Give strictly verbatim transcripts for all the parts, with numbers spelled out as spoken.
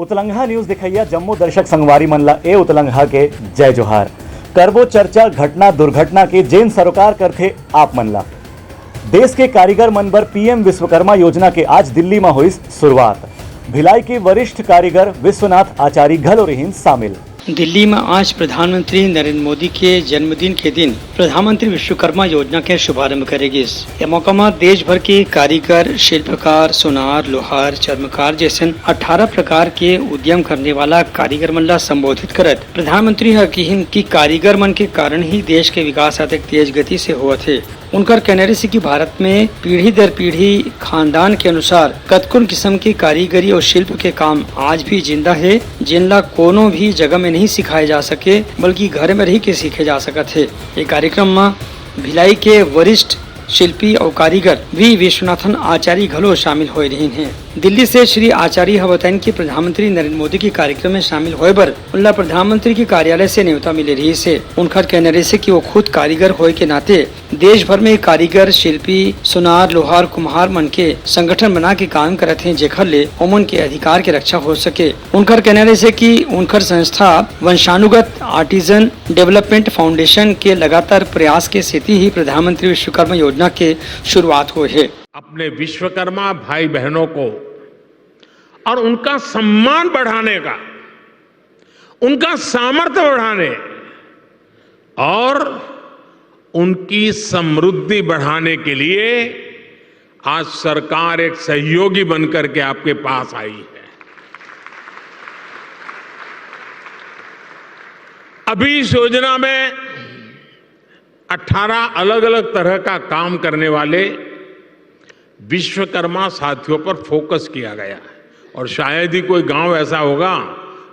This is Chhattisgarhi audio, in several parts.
उतलंघा न्यूज देखइया जम्मो दर्शक संगवारी मन ला ए उतलंघा के जय जोहार। करबो चर्चा घटना दुर्घटना के, जेन सरोकार करथे आप मन ला। देश के कारीगर मन बर पीएम विश्वकर्मा योजना के आज दिल्ली म होइस शुरुआत। भिलाई के वरिष्ठ कारीगर विश्वनाथ आचारी घलो रहिन शामिल। दिल्ली म आज प्रधानमंत्री नरेंद्र मोदी के जन्मदिन के दिन प्रधानमंत्री विश्वकर्मा योजना के शुभारंभ करे गिस। ए मौका म देश भर के कारीगर, शिल्पकार, सोनार, लोहार, चर्मकार जैसन अठारह प्रकार के उद्यम करने वाला कारीगर मन ला संबोधित करत प्रधानमंत्री ह किहिन कि कारीगर मन के कारण ही देश के विकास अतेक तेज गति से होवत हे। उनकर कहना रहिस कि भारत में पीढ़ी दर पीढ़ी खानदान के अनुसार कतकोन किस्म के कारीगरी और शिल्प के काम आज भी जिंदा हे, जेन ला कोनो भी जगह में नहीं सिखाए जा सके, बल्कि घर में रहि के सीखे जा सकत हे। ये कार्यक्रम म भिलाई के वरिष्ठ शिल्पी और कारीगर वी विश्वनाथन आचारी घलो शामिल होए रहिन हे। दिल्ली से श्री आचारी ह बताइन कि प्रधानमंत्री नरेंद्र मोदी के कार्यक्रम में शामिल होए बर उनला प्रधानमंत्री के कार्यालय से न्योता मिले रहिस हे। उनकर कहना रहिस हे कि वो खुद कारीगर होए के नाते देश भर में कारीगर, शिल्पी, सोनार, लोहार, कुम्हार मन के संगठन बना के काम करत हें, जेखर ले ओमन के अधिकार के रक्षा हो सके। उनकर कहना रहिस हे कि उनकर संस्था वंशानुगत आर्टिजन डेवलपमेंट फाउंडेशन के लगातार प्रयास के सेती ही प्रधानमंत्री विश्वकर्मा योजना के शुरुआत होए हे। अपने विश्वकर्मा भाई बहनों को और उनका सम्मान बढ़ाने का, उनका सामर्थ्य बढ़ाने और उनकी समृद्धि बढ़ाने के लिए आज सरकार एक सहयोगी बनकर के आपके पास आई है। अभी इस योजना में अठारह अलग-अलग तरह का काम करने वाले विश्वकर्मा साथियों पर फोकस किया गया है। और शायद ही कोई गांव ऐसा होगा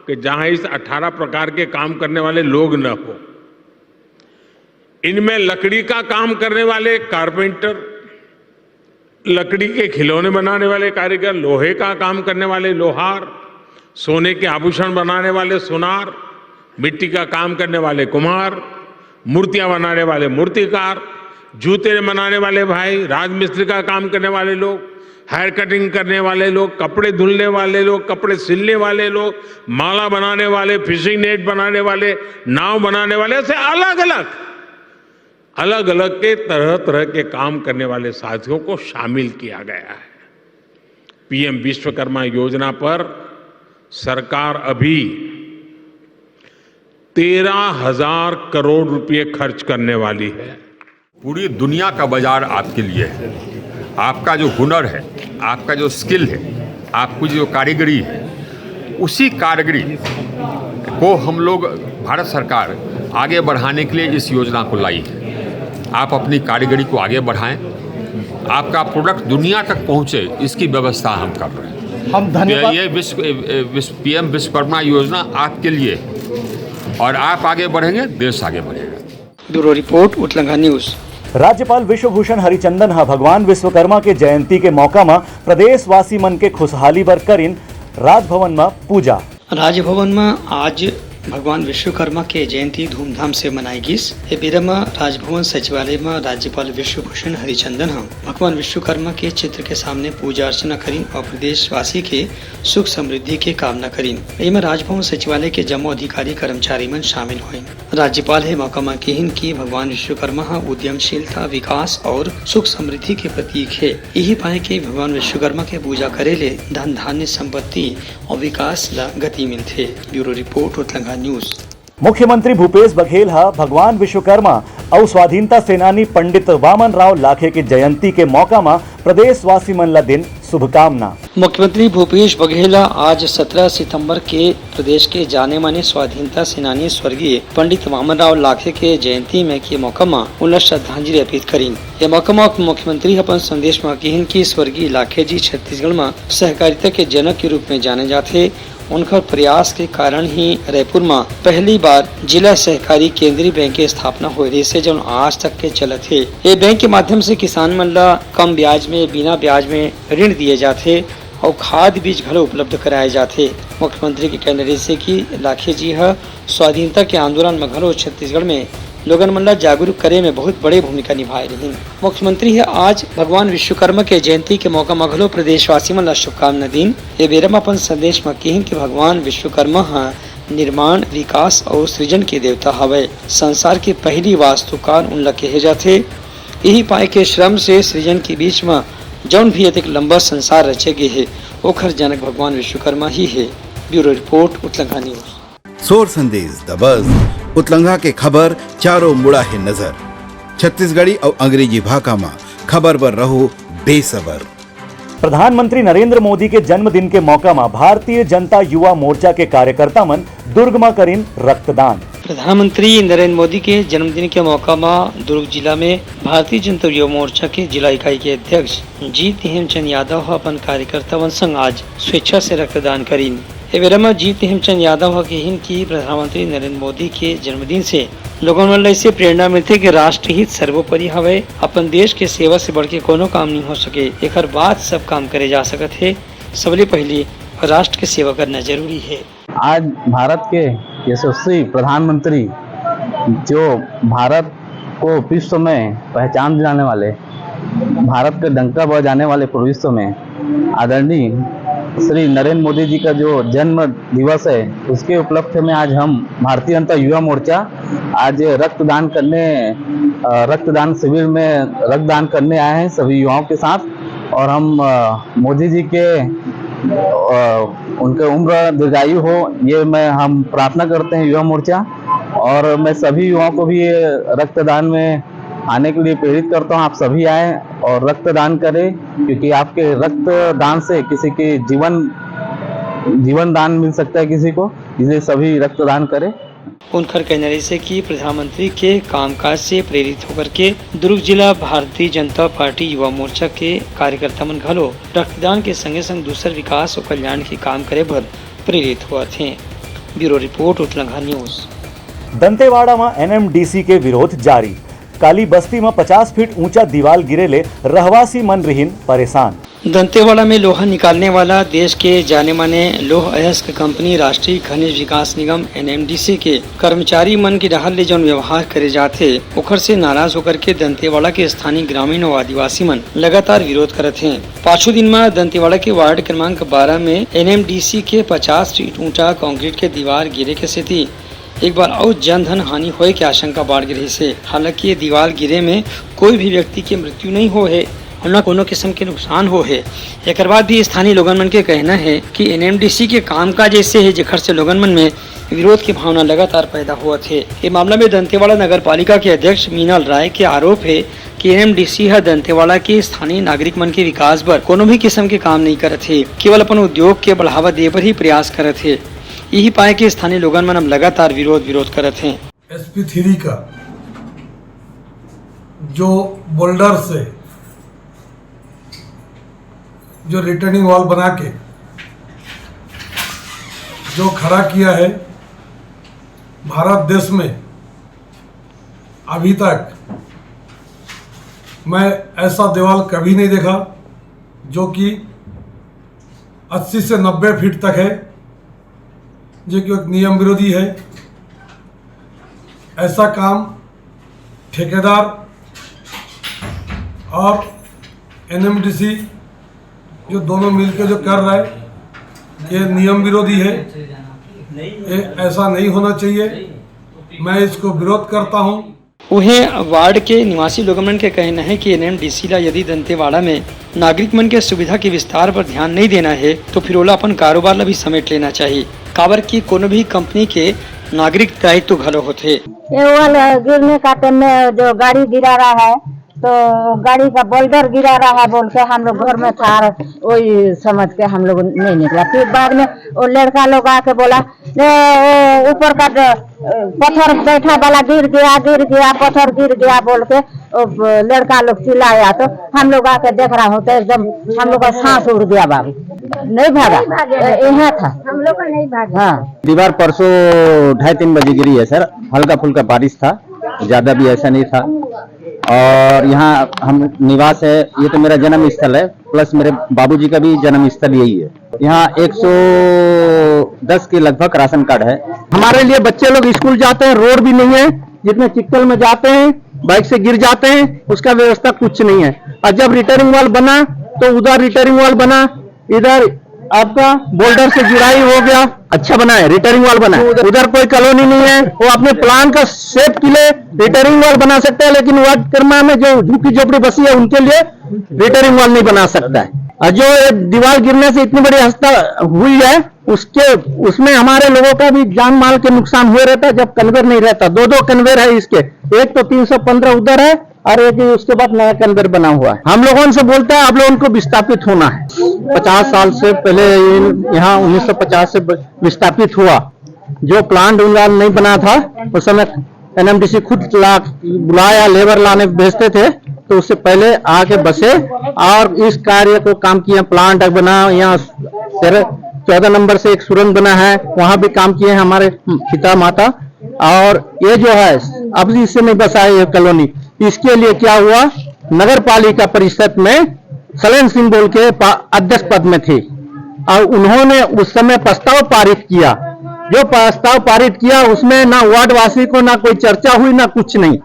कि जहां इस अठारह प्रकार के काम करने वाले लोग न हो। इनमें लकड़ी का काम करने वाले कारपेंटर, लकड़ी के खिलौने बनाने वाले कारीगर, लोहे का काम करने वाले लोहार, सोने के आभूषण बनाने वाले सुनार, मिट्टी का काम करने वाले कुम्हार, मूर्तियां बनाने वाले मूर्तिकार, जूते बनाने वाले भाई, राजमिस्त्री का काम करने वाले लोग, हेयर कटिंग करने वाले लोग, कपड़े धुलने वाले लोग, कपड़े सिलने वाले लोग, माला बनाने वाले, फिशिंग नेट बनाने वाले, नाव बनाने वाले, ऐसे अलग-अलग, अलग-अलग के तरह-तरह के काम करने वाले साथियों को शामिल किया गया है। पीएम विश्वकर्मा योजना पर सरकार अभी तेरह हज़ार करोड़ रुपए खर्च करने वाली है। पूरी दुनिया का बाजार आपके लिए है। आपका जो हुनर है, आपका जो स्किल है, आपकी जो कारीगरी है, उसी कारीगरी को हम लोग, भारत सरकार आगे बढ़ाने के लिए इस योजना को लाई है। आप अपनी कारीगरी को आगे बढ़ाएं, आपका प्रोडक्ट दुनिया तक पहुंचे, इसकी व्यवस्था हम कर रहे हैं। हम धन्यवाद। ये विश्व, ए, ए, विश्व, पीएम विश्वकर्मा योजना आपके लिए है और आप आगे बढ़ेंगे, देश आगे बढ़ेगा। Bureau report, Utlangha news. राज्यपाल विश्वभूषण हरिचंदन ह भगवान विश्वकर्मा के जयंती के मौका म प्रदेशवासी मन के खुशहाली बर करिन राजभवन म पूजा। राजभवन म आज भगवान विश्वकर्मा के जयंती धूमधाम से मनाए गिस। ए बेरा म राजभवन सचिवालय म राज्यपाल विश्वभूषण हरिचंदन ह भगवान विश्वकर्मा के चित्र के सामने पूजा अर्चना करिन और प्रदेशवासी के सुख समृद्धि के कामना करिन। एमा राजभवन सचिवालय के जम्मो अधिकारी कर्मचारी मन शामिल होइन। राज्यपाल ह ए मौका म किहिन कि भगवान विश्वकर्मा ह उद्यमशीलता, विकास और सुख समृद्धि के प्रतीक हे। इही पाय के भगवान विश्वकर्मा के पूजा करे ले धन धान्य संपत्ति और विकास ला गति मिलथे। Bureau report, Utlangha news. मुख्यमंत्री भूपेश बघेल ह भगवान विश्वकर्मा अउ स्वाधीनता सेनानी पंडित वामन राव लाखे के जयंती के मौका म प्रदेशवासी मन ल दिन शुभकामना। मुख्यमंत्री भूपेश बघेल ह आज सत्रह सितंबर के प्रदेश के जाने माने स्वाधीनता सेनानी स्वर्गीय पंडित वामन राव लाखे के जयंती में के मौका म उनला श्रद्धांजलि अर्पित करिन। ये मौका म मुख्यमंत्री ह अपन संदेश म किहिन कि स्वर्गीय लाखे जी छत्तीसगढ़ म सहकारिता के जनक के रूप में जाने जाथे। उनकर प्रयास के कारण ही रायपुर म पहली बार जिला सहकारी केंद्रीय बैंक के स्थापना होए रहिस हे, जौन आज तक के चलत हे। ये बैंक के माध्यम से किसान मन ल कम ब्याज में, बिना ब्याज में ऋण दिए जाथे अउ खाद बीज घलो उपलब्ध कराए जाथे। मुख्यमंत्री के कहना रहिस हे कि लाखे जी ह स्वाधीनता के आंदोलन म घलो छत्तीसगढ़ में लोगन मन ला जागरूक करे में बहुत बड़े भूमिका निभाए रहिन। मुख्यमंत्री ह आज भगवान विश्वकर्मा के जयंती के मौका म घलो प्रदेशवासी मन ला शुभकामना दीन। ए बेरा म अपन संदेश म किहिन कि भगवान विश्वकर्मा ह निर्माण, विकास अउ सृजन के देवता हवय। संसार के पहिली वास्तुकार उन ला कहे जाथे। इही पाय के श्रम से सृजन के बीच म जौन भी अतेक लंबा संसार रचे गे हे, ओखर जनक भगवान विश्वकर्मा ही हे। Bureau report, Utlangha news. सोर संदेश दबस, उतलंघा के खबर चारों मुड़ा हे नजर। छत्तीसगढ़ी अउ अंग्रेजी भाखा म खबर बर रहो बेसबर। प्रधानमंत्री नरेंद्र मोदी के जन्मदिन के मौका म भारतीय जनता युवा मोर्चा के कार्यकर्ता मन दुर्ग म करिन रक्तदान। प्रधानमंत्री नरेंद्र मोदी के जन्मदिन के मौका म दुर्ग जिला में भारतीय जनता युवा मोर्चा के जिला इकाई के अध्यक्ष जीत हेमचंद यादव ह अपन कार्यकर्ता मन संग आज स्वेच्छा से रक्तदान करिन। ए बेरा म जीत हेमचंद यादव ह कहिन कि प्रधानमंत्री नरेंद्र मोदी के जन्मदिन से लोगन मन ल इसे प्रेरणा मिलथे कि राष्ट्रहित सर्वोपरि हवय। अपन देश के सेवा से बढ़ के कोनो काम नहीं हो सके। एकर बाद सब काम करे जा सकत हे। सबले पहिली राष्ट्र के सेवा करना जरूरी हे। आज भारत के यशस्वी प्रधानमंत्री, जो भारत को विश्व में पहचान दिलाने वाले, भारत का डंका बजाने वाले पूरे विश्व में आदरणीय श्री नरेंद्र मोदी जी का जो जन्म दिवस है, उसके उपलक्ष्य में आज हम भारतीय जनता युवा मोर्चा आज रक्तदान करने, अ, रक्तदान शिविर में रक्तदान करने आए हैं सभी युवाओं के साथ। और हम, अ, मोदी जी के, अ, उनके उम्र दीर्घायु हो, ये मैं, हम प्रार्थना करते हैं युवा मोर्चा। और मैं सभी युवाओं को भी ये रक्तदान में आने के लिए प्रेरित करता हूँ, आप सभी आएं और रक्तदान करें, क्योंकि आपके रक्तदान से किसी के जीवन, जीवन दान मिल सकता है किसी को, इसलिए सभी रक्तदान करें। उनकर कहना रहिसे कि प्रधानमंत्री के कामकाज से प्रेरित होकर के दुर्ग जिला भारतीय जनता पार्टी युवा मोर्चा के कार्यकर्ता मन घलो रक्तदान के संगे संग दूसर विकास अउ कल्याण के काम करे बर प्रेरित होवत हें। Bureau report, Utlangha news. Dantewada म एनएमडीसी के विरोध जारी। काली बस्ती म पचास फीट ऊंचा दीवाल गिरे ले रहवासी मन रिहिन परेशान। दंतेवाड़ा में लोहा निकालने वाला देश के जाने माने लोह अयस्क कंपनी राष्ट्रीय खनिज विकास निगम, एनएमडीसी, के कर्मचारी मन के डहार ले जौन व्यवहार करे जाथे, ओखर से नाराज होकर के दंतेवाड़ा के स्थानीय ग्रामीण अउ आदिवासी मन लगातार विरोध करत हें। पाछू दिन म दंतेवाड़ा के वार्ड क्रमांक बारह में एनएमडीसी के पचास फीट ऊंचा कंक्रीट के दीवार गिरे के सेती एक बार अउ जन धन हानि होए के आशंका बाढ़ गे रहिस हे। हालांकि ये दीवार गिरे में कोई भी व्यक्ति के मृत्यु नहीं हो हे और न कोनो किस्म के नुकसान हो हे। एकर बाद भी स्थानीय लोगन मन के कहना हे कि एनएमडीसी के कामकाज ऐसे हे, जेकर से लोगन मन में विरोध के भावना लगातार पैदा होवत हे। ये मामला में दंतेवाड़ा नगर पालिका के अध्यक्ष मीनाल राय के आरोप हे कि एनएमडीसी ह दंतेवाड़ा के स्थानीय नागरिक मन के विकास बर कोनो भी किस्म के काम नहीं करत हे, केवल अपन उद्योग के बढ़ावा दे बर ही प्रयास करत हे। यही पाए के स्थानीय लोगन मन अब लगातार विरोध, विरोध करत हें। एसपी थ्री का जो बोल्डर से जो रिटर्निंग वॉल बना के जो खड़ा किया है, भारत देश में अभी तक मैं ऐसा दीवार कभी नहीं देखा जो कि अस्सी से नब्बे फीट तक है, जो कि एक नियम विरोधी है। ऐसा काम ठेकेदार और एनएमडीसी जो दोनों मिलकर जो कर रहा है, ये नियम विरोधी है, ये ऐसा नहीं होना चाहिए। मैं इसको विरोध करता हूँ। उहें, वार्ड के निवासी लोगन मन के कहना है कि एनएमडीसी ला यदि दंतेवाड़ा में नागरिक मन के सुविधा के विस्तार पर ध्यान नहीं देना है, तो फिर ओला अपन कारोबार ला भी समेट लेना चाहिए, काबर कि कोनो भी कंपनी के नागरिक दायित्व घलो होथे। ये वॉल गिरने का टाइम में जो गाड़ी गिरा रहा है, तो गाड़ी का बोल्डर गिरा रहा है बोल के हम लोग घर में था, वही समझ के हम लोग नहीं निकला। फिर बाद में वो लड़का लोग आके बोला, "ए, ए, ऊपर का जो, ए, पत्थर बैठा वाला गिर गया, गिर गया, पत्थर गिर गया," बोल के वो लड़का लोग चिल्लाया, तो हम लोग आके देख रहा हूँ, तो एकदम हम लोग का सांस उड़ गया बाबू, नहीं भागा, नहीं भागे। ए, यहाँ था। हम लोग का नहीं भागा। हाँ। दीवार परसों ढाई तीन बजे गिरी है सर, हल्का फुल्का बारिश था, ज़्यादा भी ऐसा नहीं था। और यहाँ हम निवास है, ये तो मेरा जन्म स्थल है, प्लस मेरे बाबूजी का भी जन्म स्थल यही है। यहाँ एक सौ दस के लगभग राशन कार्ड है। हमारे लिए बच्चे लोग स्कूल जाते हैं, रोड भी नहीं है, जितने चिक्कल में जाते हैं, बाइक से गिर जाते हैं, उसका व्यवस्था कुछ नहीं है। और जब रिटर्निंग वॉल बना तो उधर रिटर्निंग वॉल बना, इधर आपका बोल्डर से जुड़ाई हो गया, अच्छा बना है, रिटर्निंग वॉल बना है। उधर कोई कॉलोनी नहीं है, वो अपने प्लान का सेफ के लिए रिटर्निंग वॉल बना सकते हैं, लेकिन वाट कर्मा में जो झुग्गी झोपड़ी बसी है उनके लिए रिटर्निंग वॉल नहीं बना सकता है। और जो ये दीवार गिरने से इतनी बड़ी हस्ता हुई है, उसके उसमें हमारे लोगों का भी जान माल के नुकसान हुए रहता है। जब कन्वेयर नहीं रहता, दो दो कन्वेयर है इसके, एक तो तीन सौ पन्द्रह उधर है और एक उसके बाद नया कन्वेयर बना हुआ है। हम लोगों से बोलता है, आप लोगों को विस्थापित होना है। पचास साल से पहले इन- यहाँ उन्नीस सौ पचास से ब- विस्थापित हुआ। जो प्लांट उनका नहीं बना था, उस समय एनएमडीसी खुद ला बुलाया, लेबर लाने भेजते थे, तो उससे पहले आके बसे और इस कार्य को काम किया। प्लांट बना, यहाँ तेरह चौदह नंबर से एक सुरंग बना है, वहाँ भी काम किए हैं हमारे पिता माता। और ये जो है, अब इससे नहीं बसा है ये कॉलोनी। इसके लिए क्या हुआ, नगर पालिका परिषद में सलेन सिंह बोल के पा- अध्यक्ष पद में थे और उन्होंने उस समय प्रस्ताव पारित किया। जो प्रस्ताव पारित किया, उसमें ना वार्डवासी को ना कोई चर्चा हुई, ना कुछ नहीं।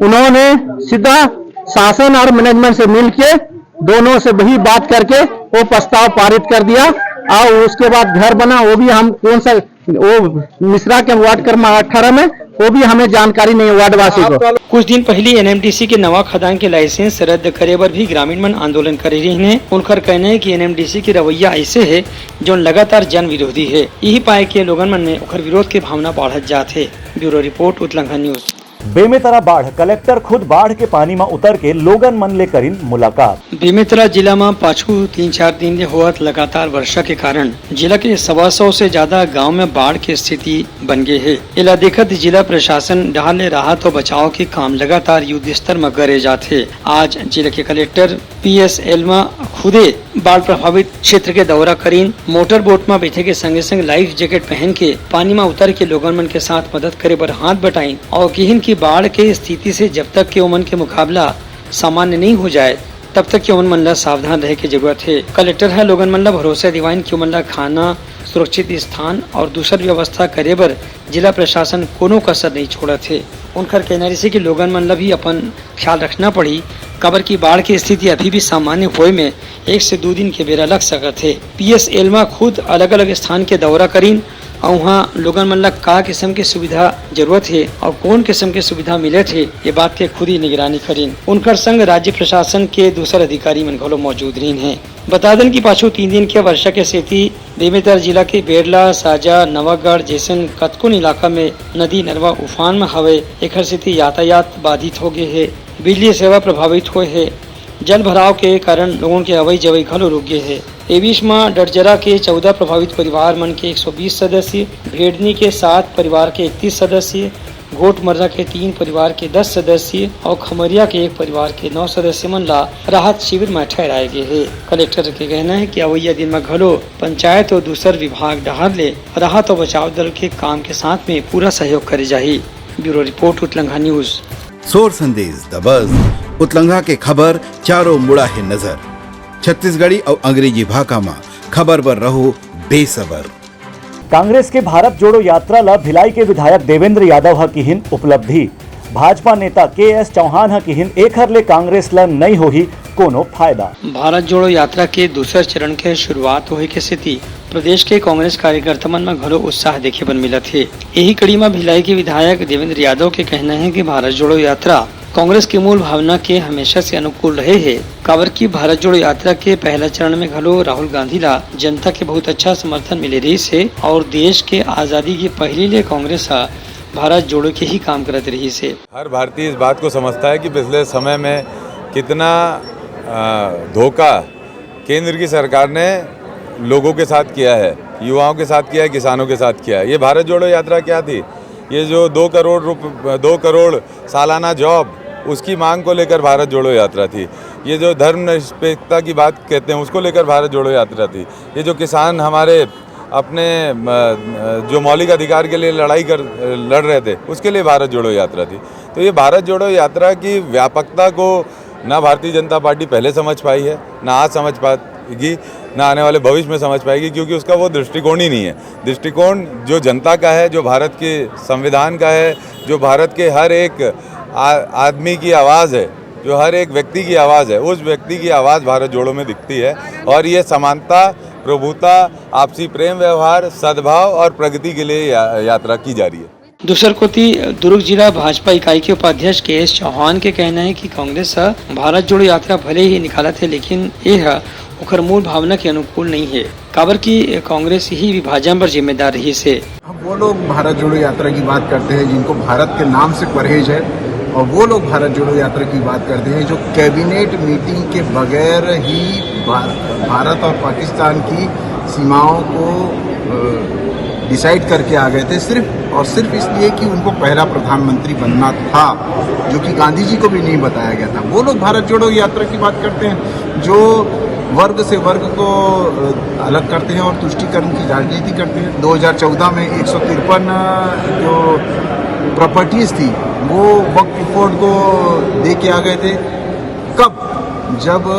उन्होंने सीधा शासन और मैनेजमेंट से मिलके, दोनों से भी बात करके वो प्रस्ताव पारित कर दिया। और उसके बाद घर बना, वो भी हम कौन सा, वो मिश्रा के वार्ड क्रमांक अठारह में, वो भी हमें जानकारी नहीं है वार्डवासी को। कुछ दिन पहिली एनएमडीसी के नवा खदान के लाइसेंस रद्द करे बर भी ग्रामीण मन आंदोलन करे रिहिन हे। उनकर कहना हे कि एनएमडीसी के रवैया अइसे हे, जोन लगातार जन विरोधी हे। इही पाय के लोगन मन में ओकर विरोध के भावना बाढ़त जात हे। Bureau report, Utlangha news. Bemetara बाढ़, कलेक्टर खुद बाढ़ के पानी म उतर के लोगन मन ले करिन मुलाकात। बेमेतरा जिला म पाछू तीन चार दिन ले होवत लगातार वर्षा के कारण जिला के सवा सौ से ज्यादा गांव में बाढ़ के स्थिति बन गे हे। एला देखत जिला प्रशासन डहार ले राहत अउ बचाव के काम लगातार युद्ध स्तर म करे जात हे। आज जिला के कलेक्टर पीएस एल्मा खुदे बाढ़ प्रभावित क्षेत्र के दौरा करीन। मोटर बोट म बैठे के संगे संग लाइफ जैकेट पहन के पानी म उतर के लोगन मन के साथ मदद करे बर हाथ बटाइन अउ किहिन कि बाढ़ के स्थिति से जब तक के ओमन के मुकाबला सामान्य नहीं हो जाए, तब तक के ओमन मन ल सावधान रहे के जरूरत हे। कलेक्टर ह लोगन मन ल भरोसा दिवाइन कि ओमन ल खाना, सुरक्षित स्थान और दूसर व्यवस्था करे बर जिला प्रशासन कोनो कसर नहीं छोड़त हे। उनकर कहना रिहिसे कि लोगन मन ल भी अपन ख्याल रखना पड़ही, काबर कि बाढ़ के स्थिति अभी भी सामान्य होए में एक से दू दिन के बेरा लग सकत हे। पीएस एल्मा खुद अलग-अलग स्थान के दौरा करीन अउ उहाँ लोगन मन ल का किसम के सुविधा जरूरत हे अउ कौन किसम के सुविधा मिलत हे, ये बात के खुद ही निगरानी करीन। उनकर संग राज्य प्रशासन के दूसर अधिकारी मन घलो मौजूद रहिन हे। बता देन कि पाछू तीन दिन के वर्षा के सेती बेमेतरा जिला के बेरला, साजा, नवागढ़ जैसन कतकोन इलाका में नदी नरवा उफान में हवय। एखर सेती यातायात बाधित हो गे हे, बिजली सेवा प्रभावित होए हे। जल भराव के कारण लोगन के अवई जवई घलो रुक गे हे। ए बीच म डडजरा के चौदह प्रभावित परिवार मन के एक सौ बीस सदस्य, भेड़नी के सात परिवार के इकतीस सदस्य, घोटमर्रा के तीन परिवार के दस सदस्य अउ खमरिया के एक परिवार के नौ सदस्य मन ला राहत शिविर म ठहराए गे हे। कलेक्टर के कहना हे कि अवइया दिन म घलो पंचायत अउ दूसर विभाग डहार ले राहत अउ बचाव दल के काम के साथ में पूरा सहयोग करे जाही। Bureau report, Utlangha news. सोर संदेश दबस, उतलंघा के खबर चारों मुड़ा हे नजर। छत्तीसगढ़ी अउ अंग्रेजी भाखा म खबर बर रहो बेसबर। कांग्रेस के भारत जोड़ो यात्रा ल भिलाई के विधायक देवेंद्र यादव ह किहिन उपलब्धि। भाजपा नेता के एस चौहान ह किहिन एखर ले कांग्रेस ल नइ होही कोनो फायदा। भारत जोड़ो यात्रा के दूसर चरण के शुरुआत होए के सेती प्रदेश के कांग्रेस कार्यकर्ता मन म घलो उत्साह देखे बर मिलत हे। एही कड़ी म भिलाई के विधायक देवेंद्र यादव के कहना हे कि भारत जोड़ो यात्रा कांग्रेस के मूल भावना के हमेशा से अनुकूल रहे हे, काबर कि भारत जोड़ो यात्रा के पहला चरण में घलो राहुल गांधी ला जनता के बहुत अच्छा समर्थन मिले रहिस हे और देश के आजादी के पहिली ले कांग्रेस ह भारत जोड़ो के ही काम करत रहिस हे। हर भारतीय इस बात को समझता है कि पिछले समय में कितना, अ, धोखा केंद्र की सरकार ने लोगों के साथ किया है, युवाओं के साथ किया है, किसानों के साथ किया है। ये भारत जोड़ो यात्रा क्या थी? ये जो दो करोड़ रुप-, दो करोड़ सालाना जॉब, उसकी मांग को लेकर भारत जोड़ो यात्रा थी। ये जो धर्मनिरपेक्षता की बात कहते हैं, उसको लेकर भारत जोड़ो यात्रा थी। ये जो किसान हमारे अपने, अ, जो मौलिक अधिकार के लिए लड़ाई कर, लड़ रहे थे, उसके लिए भारत जोड़ो यात्रा थी। तो ये भारत जोड़ो यात्रा की व्यापकता को ना भारतीय जनता पार्टी पहले समझ पाई है, ना आज समझ पा, पाएगी, ना आने वाले भविष्य में समझ पाएगी, क्योंकि उसका वो दृष्टिकोण ही नहीं है। दृष्टिकोण जो जनता का है, जो भारत के संविधान का है, जो भारत के हर एक आ-, आदमी की आवाज़ है, जो हर एक व्यक्ति की आवाज़ है, उस व्यक्ति की आवाज़ भारत जोड़ो में दिखती है। और ये समानता, प्रभुता, आपसी प्रेम व्यवहार, सद्भाव और प्रगति के लिए या-, यात्रा की जा रही है। दूसर कोति, दुर्ग जिला भाजपा इकाई के उपाध्यक्ष के एस चौहान के कहना है कि कांग्रेस ह भारत जोड़ो यात्रा भले ही निकालत है, लेकिन ये ह ओकर मूल भावना के अनुकूल नहीं है, काबर कि कांग्रेस ही विभाजन बर जिम्मेदार रहिस हे। अब वो लोग भारत जोड़ो यात्रा की बात करते हैं जिनको भारत के नाम से परहेज है, और वो लोग भारत जोड़ो यात्रा की बात करते हैं जो कैबिनेट मीटिंग के बगैर ही भार-, भारत और पाकिस्तान की सीमाओं को डिसाइड करके आ गए थे, सिर्फ और सिर्फ इसलिए कि उनको पहला प्रधानमंत्री बनना था, जो कि गांधी जी को भी नहीं बताया गया था। वो लोग भारत जोड़ो यात्रा की बात करते हैं जो वर्ग से वर्ग को अलग करते हैं और तुष्टिकरण की राजनीति करते हैं। दो हज़ार चौदह में एक सौ तिरपन जो प्रॉपर्टीज थी, वो वक्फ बोर्ड को दे के आ गए थे। कब? जब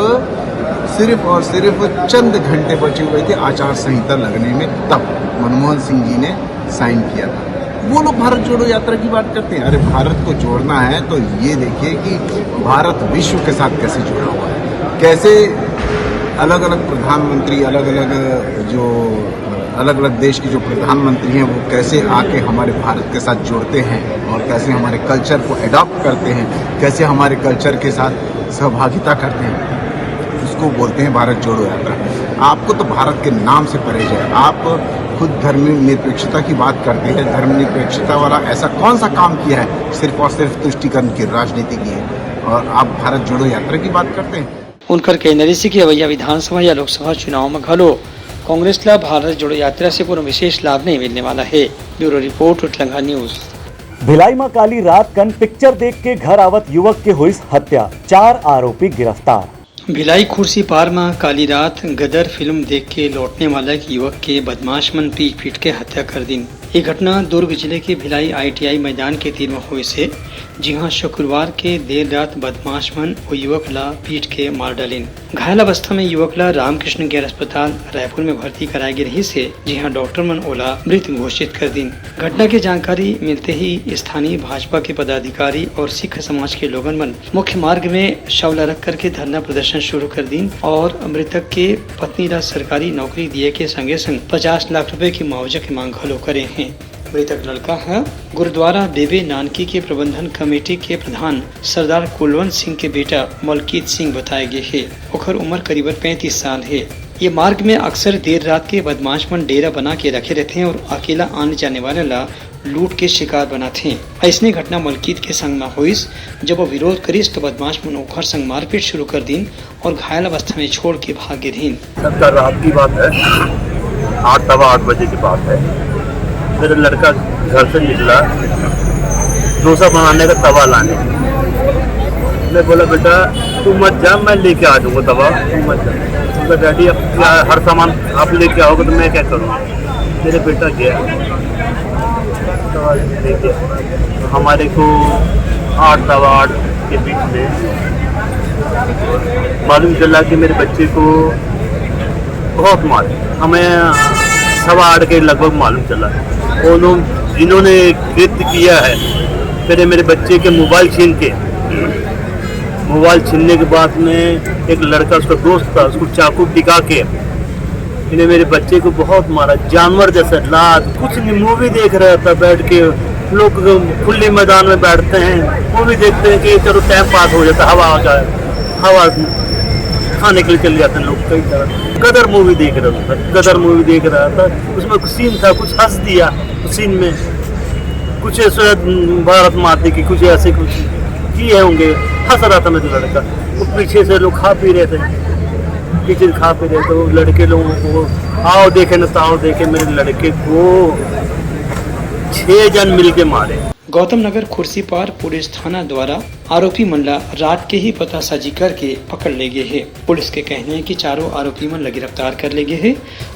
सिर्फ और सिर्फ चंद घंटे बचे हुए थे आचार संहिता लगने में, तब मनमोहन सिंह जी ने साइन किया था। वो लोग भारत जोड़ो यात्रा की बात करते हैं। अरे, भारत को जोड़ना है तो ये देखिए कि भारत विश्व के साथ कैसे जुड़ा हुआ है, कैसे अलग अलग प्रधानमंत्री, अलग अलग जो अलग अलग देश के जो प्रधानमंत्री हैं, वो कैसे आके हमारे भारत के साथ जुड़ते हैं और कैसे हमारे कल्चर को अडॉप्ट करते हैं, कैसे हमारे कल्चर के साथ सहभागिता करते हैं, उसको बोलते हैं भारत जोड़ो यात्रा। आपको तो भारत के नाम से परहेज है। आप खुद धर्मनिरपेक्षता की बात करते हैं, धर्मनिरपेक्षता वाला ऐसा कौन सा काम किया है? सिर्फ और सिर्फ तुष्टिकरण की राजनीति की है, और आप भारत जोड़ो यात्रा की बात करते हैं। उनकर कहना रहिस कि अवइया विधानसभा या लोकसभा चुनाव म घलो कांग्रेस ला भारत जोड़ो यात्रा से कोनो विशेष लाभ नहीं मिलने वाला हे। Bureau report, Utlangha news. Bhilai म काली रात कन पिक्चर देख के घर आवत युवक के होइस हत्या, चार आरोपी गिरफ्तार। भिलाई खुर्सीपार म काली रात गदर फिल्म देख के लौटने वाला एक युवक के बदमाश मन पीट पीट के हत्या कर दिन। ये घटना दुर्ग जिले के भिलाई आईटीआई मैदान के तीर म होइस हे, जिहां शुक्रवार के देर रात बदमाश मन ओ युवक ला पीट के मार डालिन। घायल अवस्था में युवक ला रामकृष्ण गैर अस्पताल रायपुर में भर्ती कराए गे रहिस हे, जिहां डॉक्टर मन ओला मृत घोषित कर दिन। घटना के जानकारी मिलते ही स्थानीय भाजपा के पदाधिकारी और सिख समाज के लोगन मन मुख्य मार्ग में शव ला रख करके धरना प्रदर्शन शुरू कर दिन और मृतक के पत्नी ला सरकारी नौकरी दिए के संगे संग पचास लाख रुपए के मुआवजा के मांग घलो करे हैं। मृतक लड़का ह गुरुद्वारा बेबे नानकी के प्रबंधन कमेटी के प्रधान सरदार कुलवंत सिंह के बेटा मलकीत सिंह बताए गे हे। ओखर उम्र करीबन पैंतीस साल हे। ये मार्ग में अक्सर देर रात के बदमाश मन डेरा बना के रखे रहते हैं और अकेला आने जाने वाले ला लूट के शिकार बनाथे। ऐसने घटना मलकीत के संग म होइस, जब वो विरोध करिस तो बदमाश मन ओखर संग मारपीट शुरू कर दिन और घायल अवस्था में छोड़ के भाग गे रहिन। कल रात की बात है, आठ, सवा आठ बजे की बात है। मेरा लड़का घर से निकला डोसा बनाने का तवा लाने। मैं बोला, "बेटा, तू मत जा, मैं लेके आ जाऊंगा तवा, तू मत जा।" बोला, "डैडी, अब क्या, हर सामान आप लेके आओगे तो मैं क्या करूँ?" मेरा बेटा गया, तवा लेके। हमारे को आठ, सवा आठ के बीच में मालूम चला कि मेरे बच्चे को बहुत मार, हमें सवा आठ के लगभग मालूम चला। उन्होंने, जिन्होंने कृत्य किया है, पहले मेरे बच्चे के मोबाइल छीन के, मोबाइल छीनने के बाद में एक लड़का, उसका दोस्त था, उसको चाकू दिखा के इन्हें, मेरे बच्चे को बहुत मारा, जानवर जैसा लात, कुछ नहीं, मूवी देख रहा था बैठ के। लोग खुले मैदान में बैठते हैं, मूवी देखते हैं कि चलो टाइम पास हो जाता, हवा आ जाए, हवा खाने के लिए चले जाते हैं लोग कई तरह। गदर मूवी देख रहा था, गदर मूवी देख रहा था, उसमें कुछ सीन था, कुछ हंस दिया उस सीन में, कुछ ऐसे भारत माते की कुछ ऐसे कुछ किए होंगे, हंस रहा था मेरा लड़का। वो पीछे से लोग खा पी रहे थे, किचन खा पी रहे थे, वो लड़के लोगों को आओ देखे न ताओ देखे, मेरे लड़के को छह जन मिलके मारे। गौतम नगर खुर्सीपार पुलिस थाना द्वारा आरोपी मन ला रात के ही पतासाजी करके पकड़ ले गे हे। पुलिस के कहना हे कि चारों आरोपी मन ला गिरफ्तार कर ले गे हे।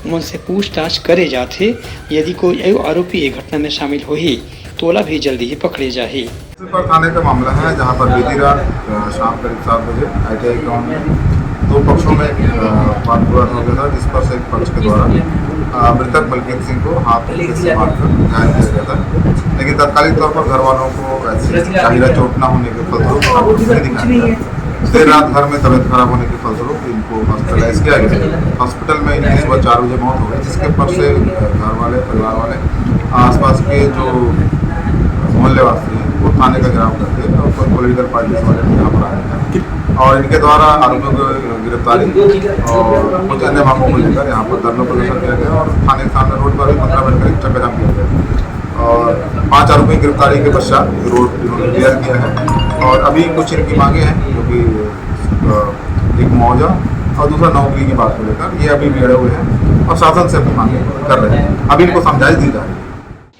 उमन से पूछताछ करे जात हे। यदि कोई अउ आरोपी ए घटना में शामिल होही, तो ओला भी जल्दी ही पकड़े जाही। पर थाने का मामला है, जहां पर बीती रात, अ, शाम करीब सात बजे आईटीआई ग्राउंड में दो पक्षों में एक, अ, वाद विवाद हो गया था, जिस पर से एक पक्ष के द्वारा, अ, मृतक मलकीत सिंह को हाथ में से मारकर घायल किया गया था। लेकिन तात्कालिक तौर पर घर वालों को ऐसी जाहिरा चोट ना होने के फलस्वरूप आरोपी नहीं दिखाया गया। देर रात घर में तबीयत खराब होने के फलस्वरूप इनको हॉस्पिटलाइज किया गया। हॉस्पिटल में इनकी सुबह चार बजे मौत हो गई, जिसके पर से, अ, घर वाले, परिवार वाले, आसपास के जो मोहल्लेवासी हैं, वो थाने का घेराव करके और पॉलिटिकल पार्टीज वाले भी यहाँ पर आए हैं और इनके द्वारा आरोपियों को गिरफ्तारी और कुछ अन्य मामलों को लेकर यहाँ पर धरना प्रदर्शन किया गया और थाने के सामने रोड पर भी पन्द्रह मिनट करीब चक्काजाम किया गया और पांच आरोपी की गिरफ्तारी के पश्चात रोड इन्होंने क्लियर किया है और अभी कुछ इनकी मांगे हैं, जो कि, अ, एक मुआवजा और दूसरा नौकरी की बात को लेकर ये अभी भी अड़े हुए हैं और शासन से अपनी मांगे कर रहे हैं। अभी इनको समझाइश दी जा रही है।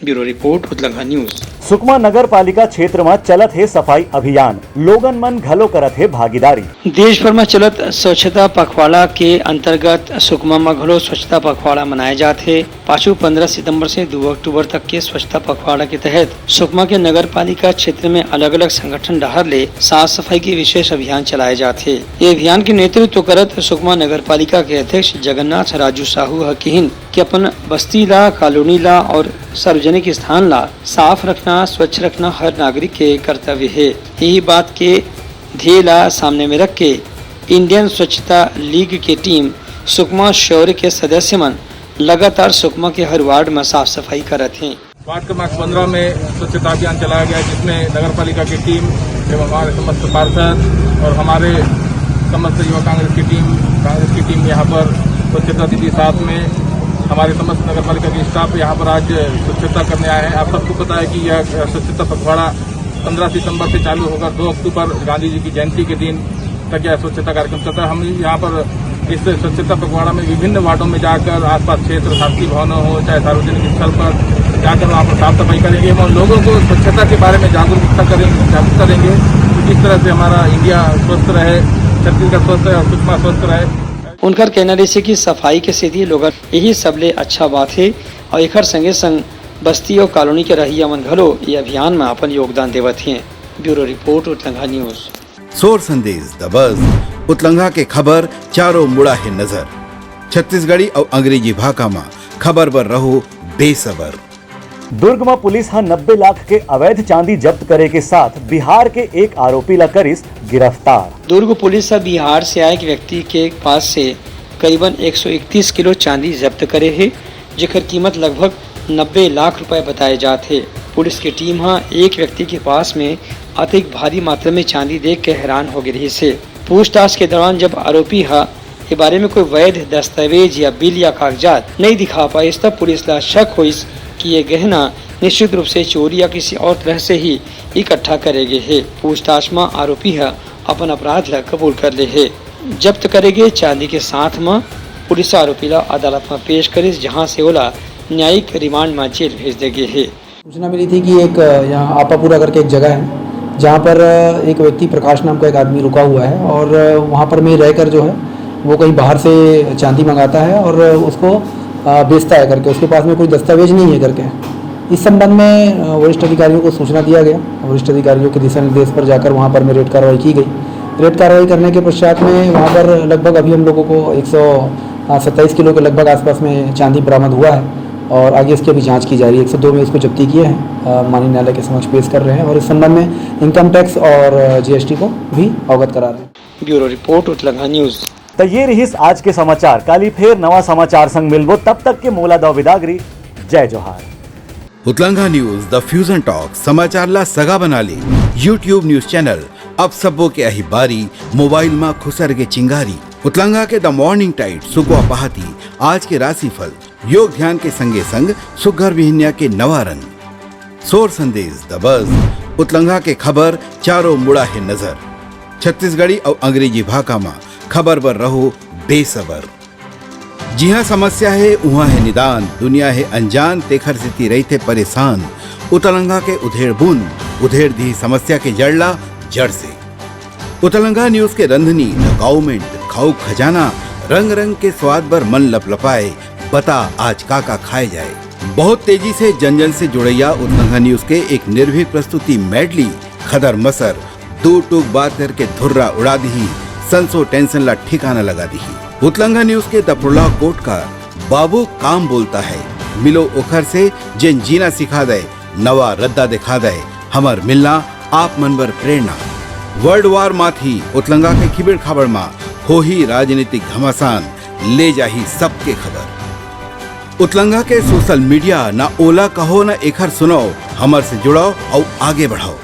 Bureau report, Utlangha news. Sukma नगर पालिका क्षेत्र म चलत हे सफाई अभियान, लोगन मन घलो करत हे भागीदारी। देश भर म चलत स्वच्छता पखवाड़ा के अंतर्गत सुकमा म घलो स्वच्छता पखवाड़ा मनाए जात हे। पाछू पन्द्रह सितंबर से दू अक्टूबर तक के स्वच्छता पखवाड़ा के तहत सुकमा के नगर पालिका क्षेत्र में अलग-अलग संगठन डहार ले साफ सफाई के विशेष अभियान चलाए जात हे। ये अभियान के नेतृत्व करत सुकमा नगर पालिका के अध्यक्ष जगन्नाथ राजू साहू ह किहिन कि अपन बस्ती ला, कॉलोनी ला और सार्वजनिक स्थान ला साफ रखना, स्वच्छ रखना हर नागरिक के कर्तव्य हे। यही बात के ध्येय ला सामने में रख के इंडियन स्वच्छता लीग के टीम सुकमा शौर्य के सदस्य मन लगातार सुकमा के हर वार्ड में साफ सफाई करत हें। वार्ड क्रमांक पन्द्रह में स्वच्छता अभियान चलाया गया, जिसमें नगर पालिका की टीम एवं हमारे समस्त पार्षद और हमारे समस्त युवा कांग्रेस की टीम, कांग्रेस की टीम यहाँ पर स्वच्छता दीदी, साथ में हमारे समस्त नगर पालिका के स्टाफ यहाँ पर आज स्वच्छता करने आए हैं। आप सबको पता है कि यह स्वच्छता पखवाड़ा पन्द्रह सितंबर से चालू होगा, दो अक्टूबर गांधी जी की जयंती के दिन तक यह स्वच्छता कार्यक्रम चलता है। हम यहाँ पर इस स्वच्छता पखवाड़ा में विभिन्न वार्डों में जाकर आसपास क्षेत्र, शासकीय भवनों हो चाहे सार्वजनिक स्थल पर जाकर वहाँ पर साफ सफाई करेंगे एवं लोगों को स्वच्छता के बारे में जागरूकता करेंगे, जागरूकता देंगे कि किस तरह से हमारा इंडिया स्वस्थ रहे, छत्तीसगढ़ स्वस्थ रहे और सुकमा स्वस्थ रहे। उनकर कहना रहिसे कि सफाई के सेती लोगन यही सबले अच्छा बात हे और एखर संगे संग बस्ती और कॉलोनी के रहइया मन घलो ये अभियान में अपन योगदान देवत हें। Bureau report, Utlangha news. सोर संदेश द बज, उतलंघा के खबर चारों मुड़ा हे नजर। छत्तीसगढ़ी अउ अंग्रेजी भाखा म खबर बर रहो बेसबर। दुर्ग म पुलिस ह नब्बे लाख के अवैध चांदी जब्त करे के साथ बिहार के एक आरोपी ला करिस गिरफ्तार। दुर्ग पुलिस ह बिहार से आए एक व्यक्ति के पास से करीबन एक सौ इकतीस किलो चांदी जब्त करे हे, जेकर कीमत लगभग नब्बे लाख रुपए बताए जात हे। पुलिस की टीम ह एक व्यक्ति के पास में अतिक भारी मात्रा में चांदी देख के हैरान हो गे रहिस हे। पूछताछ के दौरान जब आरोपी ह ए बारे में कोई वैध दस्तावेज या बिल या कागजात नहीं दिखा पाइस, तब पुलिस ला शक होइस कि ये गहना निश्चित रूप से चोरी या किसी और तरह से ही इकट्ठा करे गे हे। पूछताछ म आरोपी ह अपन अपराध ला कबूल कर ले हे। जब्त करे गे चांदी के साथ म पुलिस आरोपी ला अदालत म पेश करिस, जहां से ओला न्यायिक रिमांड म जेल भेज दे गे हे। सूचना मिली थी कि एक, अ, यहाँ आपापुरा करके एक जगह है, जहाँ पर, अ, एक व्यक्ति प्रकाश नाम का एक आदमी रुका हुआ है और, अ, वहाँ पर मैं रहकर जो है वो कहीं बाहर से चांदी मंगाता है और उसको, अ, बेचता है करके, उसके पास में कोई दस्तावेज नहीं है करके। इस संबंध में, अ, वरिष्ठ अधिकारियों को सूचना दिया गया। वरिष्ठ अधिकारियों के दिशा निर्देश पर जाकर वहाँ पर में रेड कार्रवाई की गई। रेड कार्रवाई करने के पश्चात में वहाँ पर लगभग अभी हम लोगों को एक सौ सत्ताईस किलो के लगभग आसपास में चांदी बरामद हुआ है और आगे इसकी अभी जांच की जा रही है। एक सौ दो में उसको जब्ती किए हैं, अ, माननीय न्यायालय के समक्ष पेश कर रहे हैं और इस संबंध में इनकम टैक्स और, अ, जीएसटी को भी अवगत करा रहे हैं। Bureau report, Utlangha news. त ये रहिस आज के समाचार। काली फेर नवा समाचार संग मिलबो, तब तक के मोला दव बिदागरी। जय जोहार। उतलंघा न्यूज द फ्यूजन टॉक समाचार ला सगा बना ले। YouTube न्यूज चैनल अब सबो के अही बारी, मोबाइल मा खुसर के चिंगारी। उतलंघा के द मॉर्निंग टाइट सुकवा पहाती, आज के राशिफल, योग ध्यान के संगे संग सुघर बिहनिया के नवा रंग। सोर संदेश द बज, उतलंघा के खबर चारों मुड़ा हे नजर। छत्तीसगढ़ी अउ अंग्रेजी भाखा मा खबर बर रहो बेसबर। जिहाँ समस्या हे, उहाँ हे निदान, दुनिया हे अनजान, तेखर सेती रहिथे परेशान। उतलंघा के उधेड़ बुन, उधेड़ दिही समस्या के जड़ ला जड़ से। उतलंघा न्यूज के रंधनी, द गाउमेंट, खाऊ खजाना, रंग रंग के स्वाद बर मन लपलपाए, बता आज का का खाए जाए। बहुत तेजी से जन जन से जुड़ैया उतलंघा न्यूज के एक निर्भीक प्रस्तुति मेडली, खदर मसर, दो टूक बात करके धुर्रा उड़ा दिही, संसो टेंशन ला ठिकाना लगा दिही। उतलंगा न्यूज के दफरोला कोट का बाबू काम बोलता है, मिलो ओखर से जेन जीना सिखा दे, नवा रद्दा दिखा दे, हमर मिलना आप मन बर प्रेरणा। वर्ल्ड वार माथी उतलंगा के खिबेड़ खाबड़ मा होही राजनीतिक घमासान, ले जाही सबके खबर। उतलंगा के सोशल मीडिया ना ओला कहो ना एखर सुनाओ, हमर से जुड़ाओ अउ आगे बढ़ाओ।